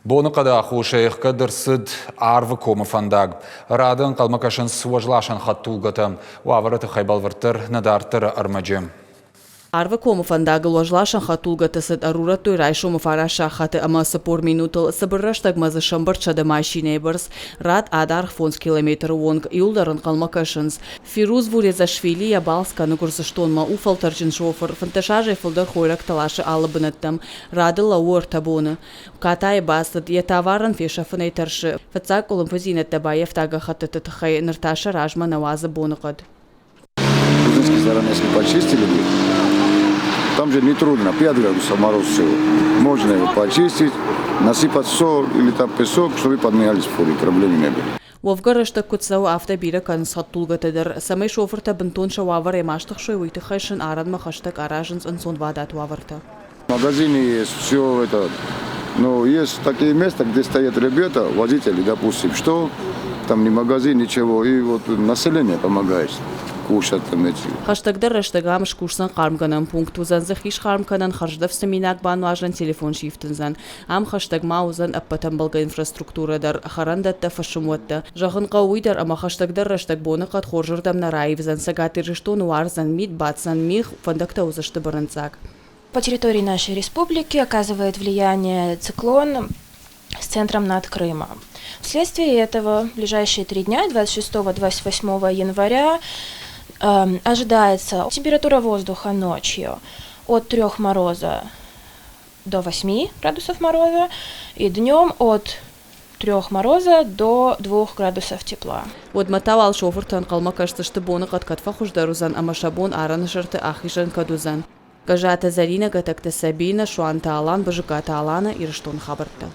Боныхъӕды аххосӕй ӕхгӕд ӕрцыд Арвы комы фӕндаг. Рады ӕнхъӕлмӕ кӕсынц уӕзласӕн хӕдтулгӕтӕ. Уавӕры тыххӕй бӕлвырддӕр нӕ дарддӕры ӕрмӕджы. Арвы комы фӕндагыл уӕзласӕн хӕдтулгӕты цыд ӕрурӕдтой райсомы 9 сахаты ӕмӕ 40 минутыл. Цыбыр рӕстӕгмӕ дзы сӕмбырд 100 машинӕйы бӕрц. Рад адаргъ 5 километры онг. Иуылдӕр ӕнхъӕлмӕ кӕсынц. Фируз Вурезашвили йӕ балц кӕны Гуырдзыстонмӕ, у фӕлтӕрджын шофыр, 15 азӕй фылдӕр хойрӕгтӕ ласы алы бынӕттӕм. Рады лӕууы ӕртӕ боны. Катайы бацыд, йӕ товарӕн фесӕфынӕй тӕрсы. Фыццаг къуылымпыдзинӕдтӕ баййӕфта гӕххӕттыты тыххӕй, ныр та сӕ размӕ нӕ уадзы боныхъӕд. Грузинские стороны, если почистили бы, там же нетрудно, 5 градусов мороз всего. Можно его почистить, насыпать соль или там песок, чтобы поднялись фуры, проблем не было. Уӕвгӕ рӕстӕг куыд цӕуы, афтӕ бирӕ кӕнынц хӕдтулгӕтӕ дӕр. Цӕмӕй шофыртӕ бынтон сӕ уавӕрӕй ма стыхсой, уый тыххӕй сын арӕнмӕ хӕстӕг аразынц ӕнцонвадат уавӕртӕ. В магазине есть все это. Но есть такие места, где стоят ребята, водители, допустим, что там ни магазин, ничего, и вот население помогает кушать там эти. Хӕстӕгдӕр рӕстӕг ам скусдзӕн хъармгӕнӕн пункт, уыдзӕн дзы хи схъарм кӕнӕн, хӕрздӕф цыминаг бануазӕн, телефон сифтындзӕн. Ам хӕстӕг ма уыдзӕн ӕппӕт ӕмбӕлгӕ инфраструктурӕ дӕр, хӕрӕндӕттӕ, фысымуӕттӕ. Зӕгъын хъӕуы уый дӕр, ӕмӕ хӕстӕгдӕр рӕстӕг боныхъӕд хорзырдӕм нӕ раивдзӕн, Цӕгат Ирыстоны уардзӕн мит, баддзӕн мигъ, фӕндӕгтӕ уыдзысты бырынцъаг. По территории нашей республики оказывает влияние циклон с центром над Крымом. Вследствие этого в ближайшие 3 дня, 26-28 января, ожидается температура воздуха ночью от 3 мороза до 8 градусов мороза и днем от 3 мороза до 2 градусов тепла. Уӕдмӕ та уал шофыртӕ ӕнхъӕлмӕ кӕсдзысты, боныхъӕд кӕд фӕхуыздӕр уыдзӕн ӕмӕ сӕ бон арӕны сӕрты ахизӕн кӕд уыдзӕн. Гӕззаты Зӕринӕ, Гӕтӕгты Сабинӕ, Суанты Алан, Бызыккаты Алана, Ирыстоны хабӕрттӕ.